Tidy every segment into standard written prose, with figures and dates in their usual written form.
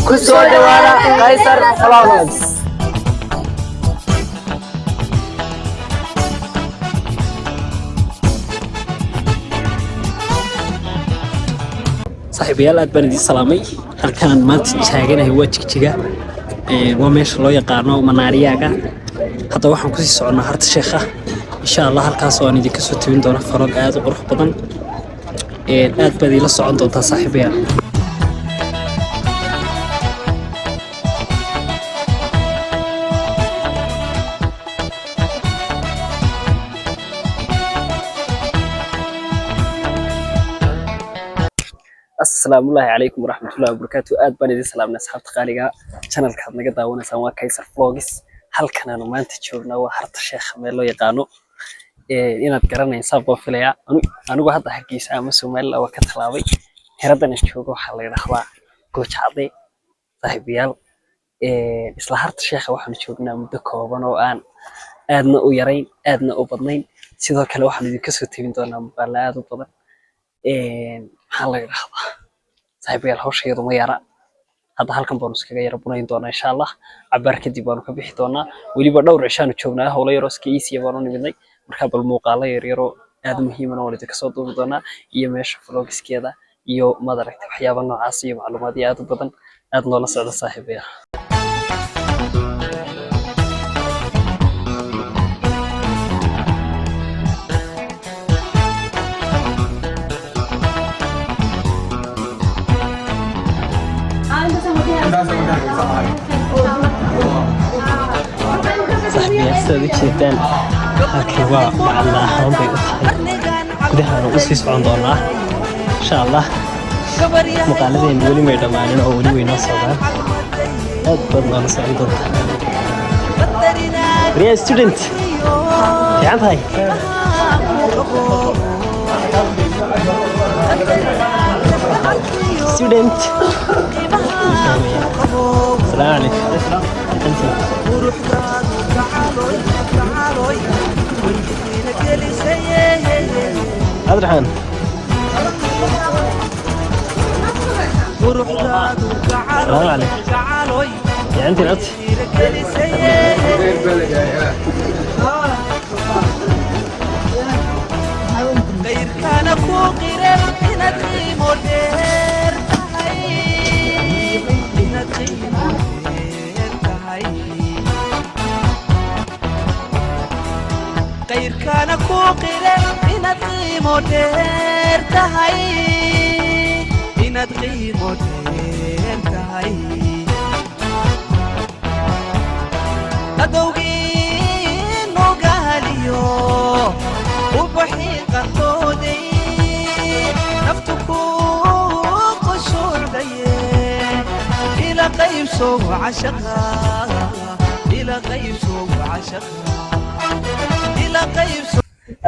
Ku soo dhawaada Kaysar Vlogs. Saaxiibayaal, aad baan idiin salaamay. Halkaan maanta taaganahay waa Jigjiga. Waa meesha loo yaqaano Manaariyaaga. Hadda waxaan kusii soconnaa Harta Sheekha, insha Allah, halkaas oo aan idinka soo tebin doona vlog aad u qurux badan. Aad baad iila socon doontaa, saaxiibayaal. Asalaamullaahi calaykum waraxmatullahi wabarakaatu. Aad baan idin salaamnay, asxaabta qaaliga. Channelka aad naga daawanaysaan waa Kaysar Vlogs. Halkan aanu maanta joognaa waa Harta Sheekha, meel loo yaqaano. Inaad garanaysaan baan filayaa. Anigu hadda Hargeysa ama Somaliland waa ka tallaabay. Heradan aan joogo waxaa la yidhaahdaa Goojacde, saaxiibayaal. Isla Harta Sheekha waxaanu joognaa muddo kooban oo aan aadna u yarayn, aadna u badnayn. Sidoo kale waxaanu idinka soo tebin doonaa muuqaalo aad u badan. Maxaa la yidhaahdaa, saaxiibayaal, hawsha iyadu ma yara. Hadda halkan baanu iskaga yara bunayn doonaa, insha Allah. Cabaar kadib baanu ka bixi doonaa. Weliba dhowr cishaanu joognaa, howlo yaroo iska easy baanu nimidnay. Marka bal muuqaalo yar yaroo aad muhiimana waan idinka soo duubi doonaa, iyo meesha vlogskeeda iyo madaragtay waxyaaba noocaas iyo macluumaadyo aad u badan. Aad noola socda, saaxiibayaal. Saaxiibayaal, sidaad u jeedaan, halkan waa macalin ahaan bay u tahay. Gudahaanu usii socon doonaa, insha Allah. Muuqaaladeenu weli may dhammaanin oo weli way noo socdaan. Aad baad noola socon doontaa. Waryaa student, fiican tahay? Student. Asalaamu calaykum. Cabdiraxmaan. Asalaamu calaykum. Fiicantiin codsi? Qayrkana ku qiray inaad qiimo dheer tahay, inaad qiimo dheer tahay. Qayrkana ku qiray inaad qiimo dheer tahay, inaad qiimo dheer tahay. Adowgii nugaaliyo ubaxii qartooday, naftu ku qushuucdaye, ila qaybso cashaqa, ila qaybso cashaqa, ila qaybso.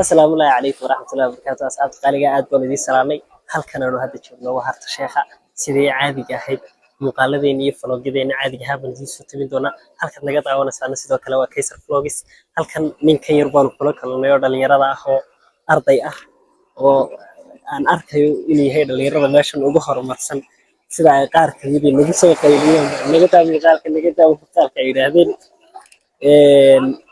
Asalaamu calaykum waraxmatullahi wabarakaatu. Asxaabta qaaliga, aad baan idiin salaamay. Halkan aanu hadda joogno waa Harta Sheekha. Sidii caadiga ahayd, muuqaaladeena iyo vlogyadeena caadiga ahaa baan idiin soo tabin doonaa. Halkaad naga daawanaysaana sidoo kale waa Kaysar Vlogs. Halkan ninkan yar baanu kula kulnay oo dhalinyarada ah oo arday ah oo aan arkayo inuu yahay dhalinyarada meeshan ugu horumarsan, sida ay qaar kamid nagu soo qayliyeen, "Naga daa muuqaalka, naga daa muuqaalka," ay yidhaahdeen.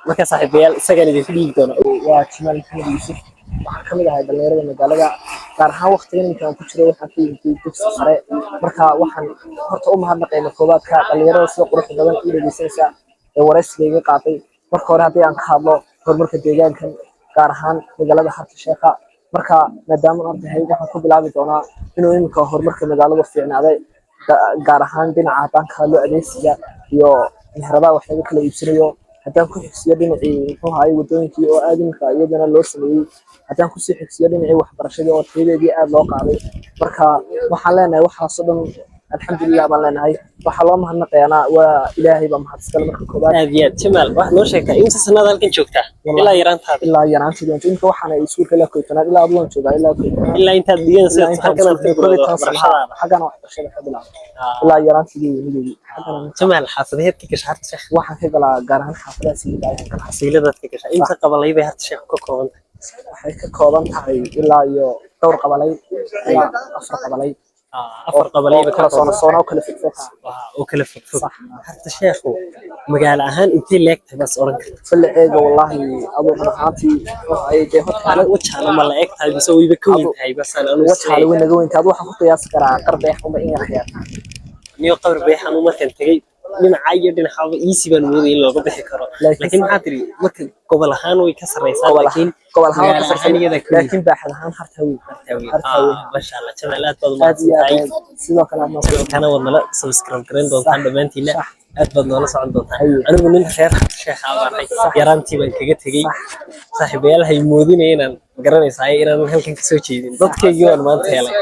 Marka saaxiibayaal, isagaan idinku dhiibi doona. Waa Jamaal Maxamed Yuusuf. Waxaan ka mid ahay dhalinyarada magaalada, gaar ahaan waqtigan iminka aan ku jiro waxaan ka yimid dugsi sare. Marka waxaan horta u mahadnaqaynaa koowaadka dhalinyarada sida quruxda badan ii dhegeysanaysa ee waraysiga iga qaaday. Marka hore, haddii aan ka hadlo horumarka deegaankan, gaar ahaan magaalada Harta Sheekha, marka maadaama aan ardahay, waxaan ku bilaabi doonaa inuu iminka horumarka magaalada fiicnaaday, gaar ahaan dhinaca haddaan ka hadlo adeegsiga iyo meheradaha wax laga kala iibsanayo. Haddaan ku xigsiyo dhinacii, muxuu ahaayey, wadooyinkii oo aad iminka iyadana loo sameeyey. Haddaan kusii xigsiyo dhinacii waxbarashadii oo tayadeedii aad loo qaaday. Marka waxaan leenahay waxaasoo dhan alxamdulilah baan leenahay. Waxaa loo mahadnaqayaana waa Ilaahay baa mahad iskale marka koowaad. Aad iyo aad. Jamaal, waxaad noo sheegtaa imisa sannaad halkan joogtaa ilaa yaraantaada? Ilaa yaraanteedii waan joogaa. Imika waxaan iskuulka ilaa 11aad, ilaa adu waan joogaa ilaa 11aad. Ilaa intaad dhiganayso Ilaa intaan halkan aad ka iskuulka bilowdo 11 sano waxbarashadaada? Xaggana waxbarashada ka bilaabay ilaa yaraanteedii weynideedii xaggana. Jamaal, xaafadeed ka gasha Harta Sheekh? Waxaan ka galaa gaar ahaan xaafadaha Siilida ayaan galaa. Siiladaad ka gashaa. Inta qabalay bay Harta Sheekh ka kooban tahay? Waxay ka kooban tahay ilaa iyo dhowr qabalay, ilaa afar qabalay. Afar qabaleyba oo kala soona soona oo kala fogfog. Oo kala fogfog. Harta Sheekhu magaalo ahaan intee leegtahay baas oran karta? Falaceega wallaahi aduu run ahaantii waxa ay dee horta Wajaale ma la eg tahay mise wayba ka weyn tahay? Basaan anu Wajaale way naga weyntahay. Adu waxaan ku qiyaasi karaa qarbeex uma in yar yar. Niyo, qabri beexan u markaan tegay dhinaca iyo dhinacaaba easy baan moodayay in looga bixi karo. Laakiin maxaa tiri marka gobol ahaan way ka sarreysaa? Gobol laakiin gobol ahaan waa ka magaalo ahaan sarreeya, iyada ka weyn. Laakiin baaxad ahaan harta weyn. Harta weyn. Masha Allah, Jamaal, aad baad Aad iyo umahadsantahay. aad sidoo kale aad mahadsan. Kana waad nala subscribe gareyn doontaan dhammaantiina, aad baad noola socon doontaan. Haye. Anigu nin reer Sheekha baan ahay, yaraantii baan kaga tegey. Saaxiibayaal hay moodinaya inaan magaranaysaa inaan halkan kasoo jeedin. Dadkaygii waan maanta helay,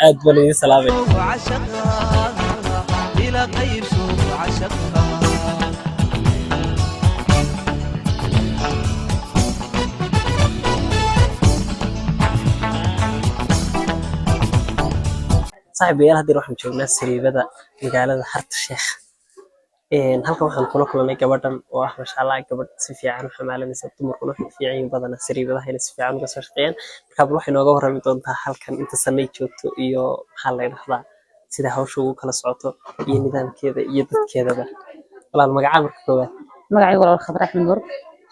aad baan idin salaamay. عشقها إلى قيبسو عشقها. Saaxiibayaal, haddii waxaan joognaa sariibada magaalada Harta Sheekh. Halkan waxaan kula kulanay gabadhan oo ah, masha Allah, gabadh si fiican u xamaalanaysa. Dumarkuna waxay fiican yihiin badanaa sariibadaha inay si fiican uga soo shaqeeyaan. Marka bal waxay nooga warrami doontaa halkan inta sanay joogto iyo maxaa la dhahdaa, sida hawsha ugu kala socoto iyo nidaamkeeda iyo dadkeedaba. Walaal, magacaa marka koowaad? Magacaygu walaal Khadra Axmed Nuur.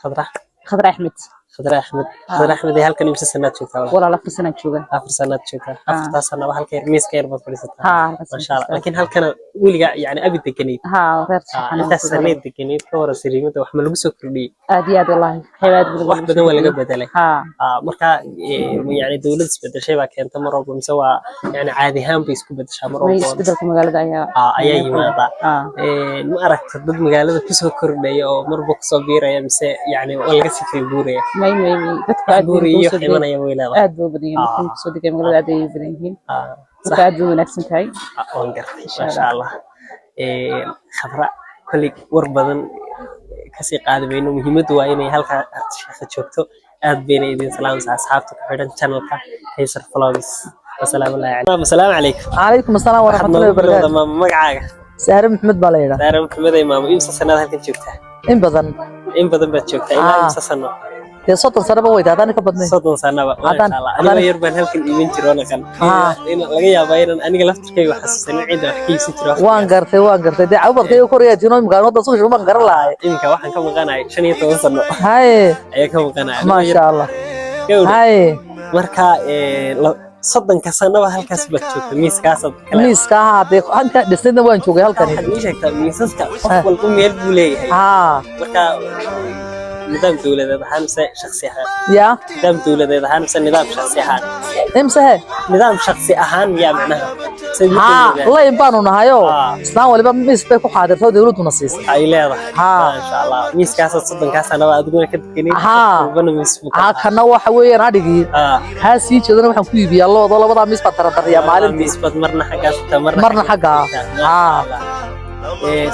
Khadra? Khadra Axmed. Khadra Axmed. Khadra Axmed, ee halkan imse sanaad joogtaa, walaal? Walaal, 4 sanaan jooga. 4 sanaad joogtaa. Afartaa sanaba halka yar, miiska yar baad fadhiisataa? Haa, halkaas. Masha Allah. Laakiin halkana weligaa yani abi deganayd? Haa, reer Sheekh. Intaas sanayd deganayd, ka waran sariimada, wax ma lagu soo kordhiyey? Aad iyo aad wallaahi, waxyaaba aad badan. Wax badan waa laga bedelay. Haa. Marka yani dowlad isbedeshay baa keenta mar walba mise waa yani caadi ahaan bay isku bedeshaa mar may walba? Isbedelka magaalada ayaa Ayaa yimaada. Haa. Ma aragta dad magaalada kusoo kordhaya oo marba kusoo biiraya mise yani waa laga sii kala guuraya? May, may, may, dadku aad bay Guuraya iyo kusoo wax imanaya way leedahay. Aad bay u badan yihiin dadka kusoo degaya magaalada, aad ayay u badan yihiin. Marka aad bay u wanaagsan tahay. Waan gartay, masha Allah. Khadra, kolley war badan kasii qaadi mayno. Muhiimaddu waa inay halkaa Sheekha joogto. Aad bayna idin salaamaysaa asxaabta ku xidhan channelka Kaysar Vlogs. Wasalaamu calaykum. Asalaamu calaykum. Calaykum asalaam Waxaad waraxmatullahi noogu bilowdaa, wabarakaatu. maama, magacaaga? Saare Maxmed baa la yidhaha. Saare Maxamed ay. Maamo, imsa sanaad halkan joogtaa? In badan. In badan baad joogtaa ilaa imsa sano? Dee 30 sanaba way tahay, haddaan ka badnayn. 30 sanaba, maasha Allah. Anigoo yar baan halkan iman jiro naqan. In laga yaabaa inaan aniga laftirkayga xasuusanin cidda wax ka iibsan jiro. Waan gartay, waan gartay. Dee cabadka iyo koraya tino imika wadda suuqa baan garan lahay. Iminka waxaan ka maqanahay 15 sano ayaa ka maqanaya. Maasha Allah. Gawdha. Marka 30-ka sanaba halkaas baad joogta, miiskaasaad kale? Miiska ahaa dee halka dhisnayna waan joogay halkani. Waxaad ii sheegtaa, miisaska qof walba meel buu leeyahay. Marka nidaam dowladeed ahaan mise shakhsi ahaan? Yaa? Nidaam dowladeed ahaan mise nidaam shakhsi ahaan? Imse he? Nidaam shakhsi ahaan miyaa macnaha? Mise mid Haa. dowladeed? Layn baanu nahayo. Islaan waliba miis bay ku xaadirto, dowladduna siisay. Ay leedahay. Maasha Allah, miiskaasaad 30-kaa sanaba adiguna ka deganay, walbana miis buu ka Haa, kana waxa weeyaan adhigii. Kaa sii jeedana waxaan ku iibiyaa loodoo, labadaa miis baan taratariyaa maalintii. Miis baad marna xaggaas tagtaa, marna Marna xaggaa. tagtaa. Maasha Allah.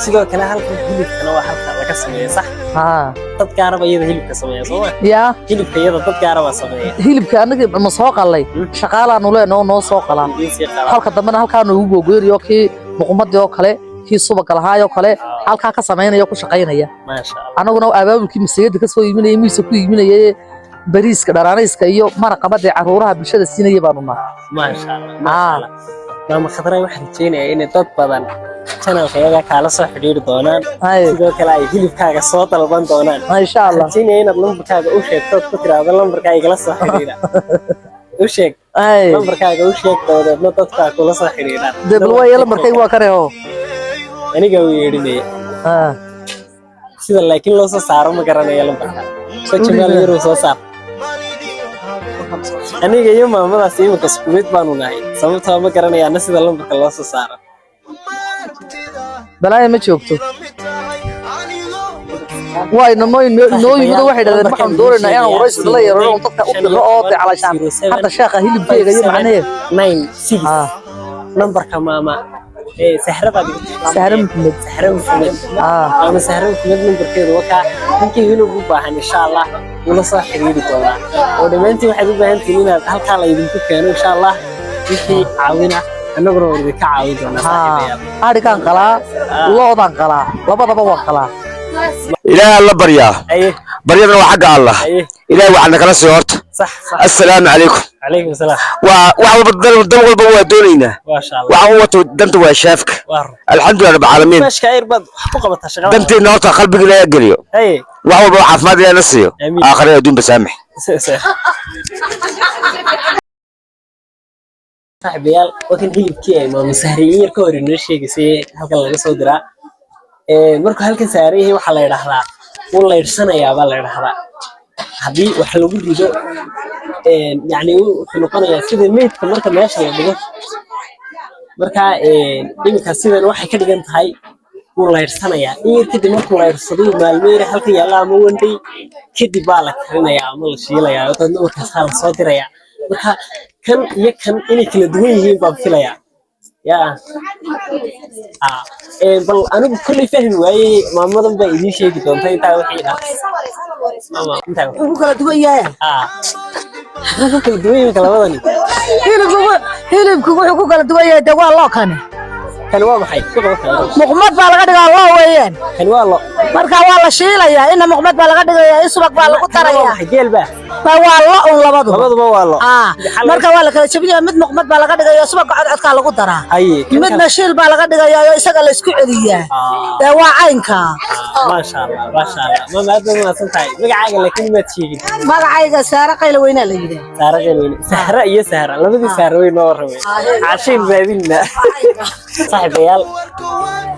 Sidoo kale halkan hilibkana waa halka laga sameeya, sax? Haa. Dad gaaraba iyada hilibka sameeya, soo ma? Yaa? Hilibka iyada dad gaaraba sameeya. Hilibka anaga ma soo qalay, shaqaalaanu leenoo noo soo qalaa. Idiin sii qalaa. Halka dambena halkaa noogu googoynayo, kii muqumadii oo kale, kii subaga lahaayoo kale, halkaa ka samaynaya, ku shaqaynaya. Maasha Allah. Annaguna abaabulkii masayada ka soo iibinaya, miisa ku iibinaya, bariiska dharaanayska iyo maraqabadii caruuraha bulshada siinaya baanu nahay. Maasha Allah, maasha Allah. Maama Khadra, waxaan rajeynayaa inay dad badan channelka iyaga kaala soo xidhiiri doonaan, sidoo kale ay hilibkaaga soo dalban doonaan. Insha Allah. Waxaan rajeynayaa inaad lambarkaaga u sheegto ood ku tiraahdo lambarkaa igala soo xidhiidha. U sheeg. Lambarkaaga u sheeg, dabadeedna dadka kula soo xidhiidhaan. Dee bal waayo, lambarkayga waa kareho. Aniga u yeedhinaya. Sida laakiin loo soo saaro ma garanayo lambarka. Soo Jamaal Yarow soo saar. Aniga iyo maamadaas iminka isku mid baanu nahay, sababtoo ma garanayaana sida lambarka loo soo saaro. Balaaya ma joogto. Waa inamo inoo yimid oo waxay dhahdeen waxaan doonaynaa inaan waraysi la yeelano oo dadka u diro oo dee calaashaan hadda sheekha hilibkeega iyo macnaheed. 96 nambarka maama ee Sahra baad igu tiri. Sahra Maxamed. Sahra Maxamed. Maama Sahra Maxamed nambarkeedu wakaa. Ninkii hilib u baahan, insha Allah wula soo xiriiri doonaa. Oo dhammaantiin waxaad u baahan tihiin inaad halkaa la idinku keeno, insha Allah wixii caawina annaguna waan idinka caawin doonaa, saaxiibayaal. Adhigaan qalaa, loodaan qalaa, labadaba waan qalaa. Ilaaha la baryaa. Aye. Baryadana waa xagga Allah. Haye. Ilaahay waxaa nagala sii horta. Sax sax. Assalaamu calaykum. Calaykum salaam. Waa wax walba, dan walba waa doonaynaa. Maasha Allah. Waxaan u wato danta waa shaafka. Waa run. Alxamdulilah rabbil caalamiin. Meeshka ayr baad wax ku qabataa shaqada. Danteena horta qalbiga Ilaahay geliyo. Haye. Wax walba caafimaad Ilaahay na siiyo. Amiin. Aakhira adduunba saamax. Saaxiibayaal, waa kan hilibkii ay maama Sahriye yar ka hor inoo sheegaysay halkan laga soo diraa. Markuu halkan saaran yahay waxaa la yidhaahdaa wuu laydhsanayaa baa la yidhaahdaa. Haddii wax lagu rido, yacni wuxuu noqonayaa sida meydka marka meesha la dhigo. Marka iminka sidan waxay ka dhigan tahay wuu laydhsanayaa. In yar kadib markuu laydhsado uu maalmo yar halkan yaalla ama one day kadib baa la karinayaa ama la shiilayaa, dabeedna markaasaa la soo dirayaa. Marka kan iyo kan inay kala duwan yihiin baan filayaa. Yaa bal anigu kolley fahmi waayey, maamadan baa idiin sheegi doonta intaa wixii ah. Maama, intaa Wuxuu ku kala duwan yahay. Muxuu ku kala duwan yihiin labadani? Hilibku wuxuu ku kala duwan yahay, de waa loo kani. Kani waa maxay? Ku qaba kale. Muqmad baa laga dhigaa, loo weeyaan. Kani waa lo. Marka waa la shiilayaa, ina muqmad baa laga dhigayaa, in subag baa lagu Kani waa darayaa. maxay? Geel baa. Ma waa lo un labaduba. Labaduba waa lo. Marka waa la kala jebinayaa, mid muqmad baa laga dhigayaa, subagga codcodkaa lagu daraa. Haye. Kan Midna shiil baa laga dhigayaa oo isaga la isku celiyaa. Dee waa caynka. Maasha Allah, maasha Allah. Maama, aad baad mahadsan tahay. Magacaaga laakiin maad sheegin. Magacayga Saare Qayla weynaa la yidhaah. Saara Qeylweyne. Sahra iyo Sahra, labadii Sahra weyn noo warramay. Cashiin raadinna. Saaxiibayaal,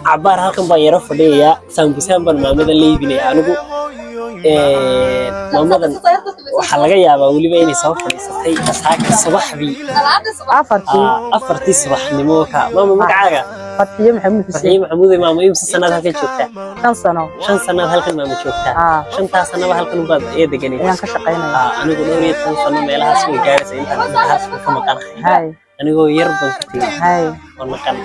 cabaar halkan baan yaro fadhiyayaa, saambusaan baan maamadan la iibinaya anigu. Maamadan waxaa laga yaabaa weliba inay soo fadhiisatay saaka subaxdii. Afartii. 4tii subaxnimo ka. Maama, magacaaga? Fadxiye Maxamuud Farxiye Xuseen. Maxamuud. Maama, imse sanaad halkan joogtaa? 5 sano. 5 sanaad halkan maama joogtaa? Aa. Shantaa sanaba halkan ubaad ee deganay? Ayaan ka shaqaynaya. Anigu dhowr iyo toban sano meelahaas way gaaraysa intaan intaas ka maqanahay. Anigoo yar baan ka tegey. Oo naqan.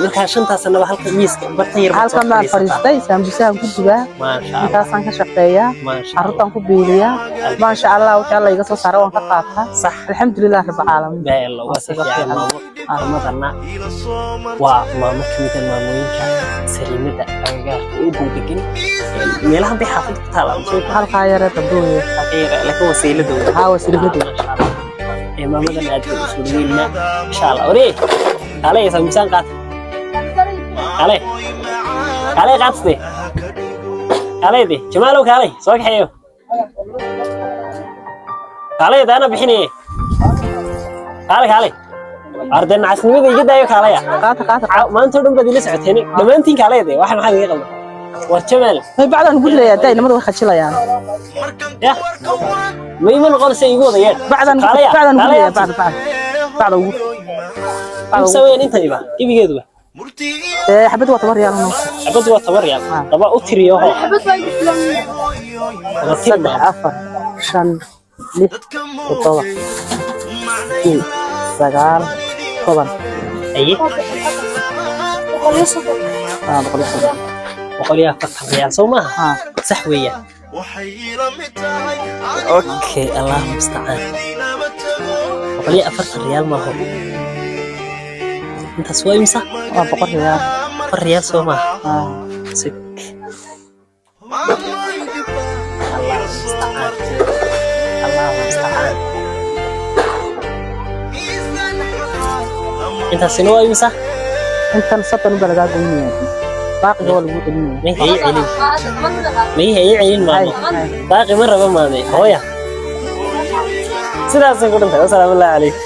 Markaa shantaa sanaba halkan miiska bartan yar baad soo Halkan baan fadhiisataa. fadhiistay, saambusahan ku dubaa. Maasha Allah. Intaasaan ka shaqeeyaa. Maasha Allah. Carruurtaan ku biiliyaa. Maasha Allah, wixii Alla iga soo saaray waan ka qaataa. Sax. Alxamdulilah rabbil caalamiin. Baa waa si fiican maamo. Maamadana waa maamo ka mid ah maamooyinka sariimada agagaarka u dhow degan. Meelaha bay xaafadda ku taala mise way ku Halkaa yaree dambe weeye. Laakiin wasiilada wey. Haa, wasiilada. Maasha Allah. Maamadan aad bay u soo dhaweynaa insha Allah. Waree, kaalay saambusaan qaata. Kaalay. Kaalay qaatsde. Kaalay de. Jamaalow kaalay, soo kaxeeyo. Kaalay daana bixinaye. Kaalay kaalay. Arday nacasnimada iga daayo, kaalaya. Qaata, qaata. Maanta oo dhan baad ila socoteen. Dhammaantiin kaalay de. Waxa maxaad iga qaldan? War Jamaal. May bacdaan ugu ridayaa, daa inamadu way khajilayaan. Ya. Ma ima noqonaysa igu wada yeedh. Bacdaan Kaalaya, bacdaan ugu kaalaya. ridayaa, bacda bacda. Bacda ugu. Imse weeyaan intaniba, gebigeeduba? Xabad waa 10 riyaal noo. Xabaddu waa 10 riyaal. Laba u tiriyo hoo. Laba tiri 3, maaha. 4, 5, 6, 7, 8, 9, 10. Aye. 130. 140 riyaal soo maaha? Haa. Sax weeyaan. Okay, Allah mustacaan. 140 riyaal maaho. Intaas waa imisa? Waa 100 riyaal. 100 riyaal soo maaha? Haa. Sik. Allah mustacaan. Allah mustacaan. Intaasina waa imisa? Intan 30 baa lagaa goynaya. Baaqiga waa lagu celinaya. May hay celin. May hay celin maamo. Hay. Baaqi ma rabo maame. Hooya. Sidaasay ku dhintay. Wasalaamu calaykum.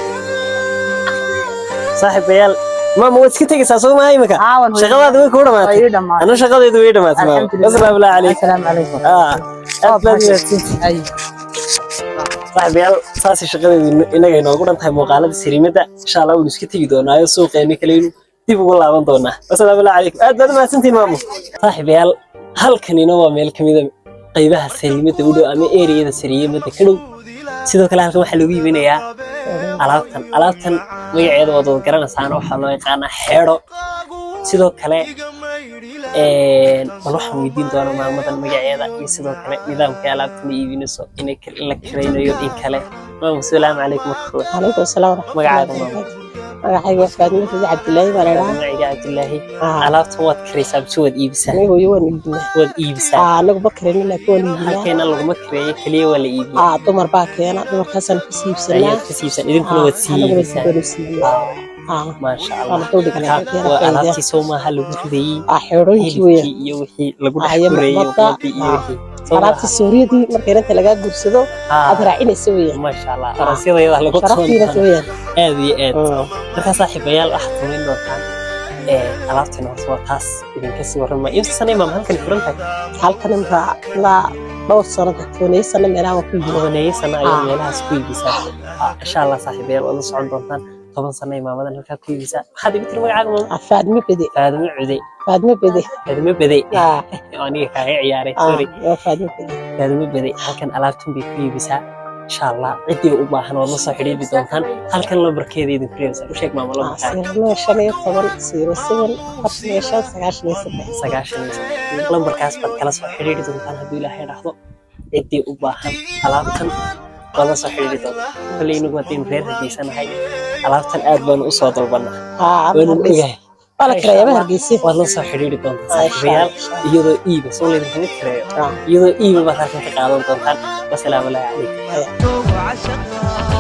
Saaxiibayaal, maama waad iska tegaysaa soo maaha imika? Haa, waan hooyay. Shaqadaadu way kuu dhamaatay. Way ii dhamaatay. Ana shaqadaydu way ii dhamaatay maama. Alxamdulilah. Wasalaamu calaykum. Assalaamu calaykum. Aad baad u mahadsantihiin. Ay. Saaxiibayaal, saasay shaqadeedu inaga inoogu dhan tahay muuqaalada sariimada. Insha Allah waynu iska tegi doonaayo suuqeena kaleynu dib ugu laaban doonaa. Wasalaamu calaykum. Aad baad u mahadsantihiin maamo. Saaxiibayaal, halkanina waa meel kamid a qaybaha sariimada u dhow ama ereyada sariimada ka dhow. Sidoo kale halkan waxaa lagu iibinayaa alaabtan. Alaabtan magaceeda waad wada garanaysaan, waxaa loo yaqaanaa xeedho. Sidoo kale bal waxaan weydiin doonaa maamadan magaceeda iyo sidoo kale nidaamka alaabtan ay iibinayso, in la kiraynayo in kale. Maama, asalaamu calaykum marka koowaad. Calaykum asalaam waraxmatullahi Magacaaga, maama? wabarakaatu. Magacayga waa Faadimo Sidi Cabdilaahi baa la idhahaa. Magaciga Cabdilaahi. Alaabtan waad kiraysaa mise waad iibisaa? Aniga hooyo waan iibinaa. Waad iibisaa? Aa, anagu ma karayno, laakiin waan iibinaa. Halkeena laguma kireeyo, keliya waa la iibiyaa. Aa, dumar baa keena, dumarkaasaan kasii iibsanaa. Ayaad ka siibsaan, idinkuna waad sii Anaguna iibisaan. waanu siibiyaa. Aa, Maasha Allah. waana dul dhiganaa. Marka waa alaabtii soo maaha lagu ridayey Aa, xeerooyinkii weeyaan. hilibkii iyo wixii lagu dhex Iyo gureeyey, maxmadda. ummadii iyo wixii soo maaha. Alaabtii suuriyadii marka inanta lagaa guursado aad raacinaysa weeyaan. Maasha Allah, aroosyada iyadaa lagu Sharaftiina tuman. weeyaan. Aad iyo aad. Markaa saaxiibayaal, waxaad samayn doontaan alaabtan horta waa taas idinka sii warrama. Imse sana imaam halkan furan tahay? Halkan imka ilaa dhowr sano, 10 sano meelaha waan ku iibinaa. 10 sano ayaa meelahaas ku iibisaa. Insha Allah saaxiibayaal, waad la socon doontaan. 10 sano imaamadan halkaa ku iibisaa. Maxaad igu tiri magacaaga, maama? Aa, Faadimo Bede. Faadimo Cude. Faadimo Bede. Faadimo Bede. Aa. Oo aniga kaaga ciyaaray. Aa, Sorry. waa Faadimo Bede. Faadimo Bede halkan alaabtan bay ku iibisaa. Insha Allah ciddii u baahan waad la soo xidhiidhi doontaan. Halkan lambarkeeda idinku reebaysaa. U sheeg maama lambarkaaga. 0515 07 45 93. 93 lambarkaas baad kala soo xidhiidhi doontaan hadduu Ilaahay dhahdo. Ciddii u baahan alaabtan waad la soo xidhiidhi doontaan. Kolley inagu haddaynu reer Hargeysanahay, alaabtan aad baanu usoo dalbanaa. Aa, waanu ogahay. Waa la kireeyaa Hargeysa. Waad la soo xidhiidhi doontaan Aa, insha saaxiibayaal. Allah. Iyadoo iiba soo laydinkama kireeyo, Aa. iyadoo iiba baad halkan ka qaadan doontaan. Wasalaamu calaykum. عشقها.